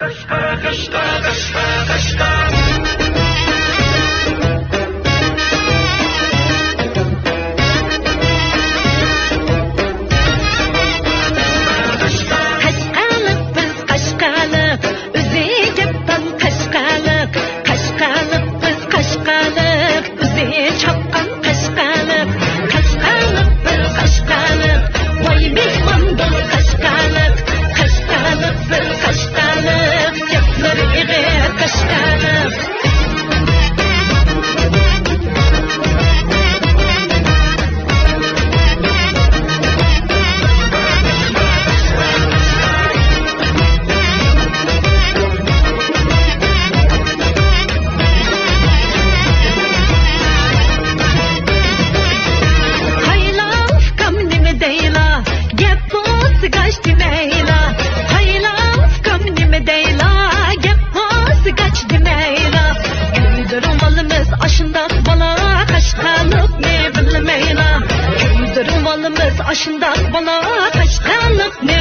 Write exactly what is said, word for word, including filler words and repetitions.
قەشقەرلىق بىز، قەشقەرلىق، ئۆزى گەپدان قەشقەرلىق. قەشقەرلىق بىز، قەشقەرلىق، ئۆزى چاپقان قەشقەرلىق. قەشقەرلىق بىر قەشقەرلىق، ۋاي مېھماندۇر قەشقەرلىق. قەشقەرلىق بىر قەشقەرلىق، گەپلىرى ئېغىر قەشقەرلىق. قايلا ئۇكام نېمە دەيلا، گەپ بولسا گاچ دېمەيلا. قايلا ئۇكام نېمە دەيلا، گەپ بولسا گاچ دېمەيلا. كۆيدۈرۈۋالىمىز ئاشۇنداق بالا، قەشقەرلىقنى بىلمەيلا. كۆيدۈرۈۋالىمىز ئاشۇنداق بالا، قەشقەرلىقنى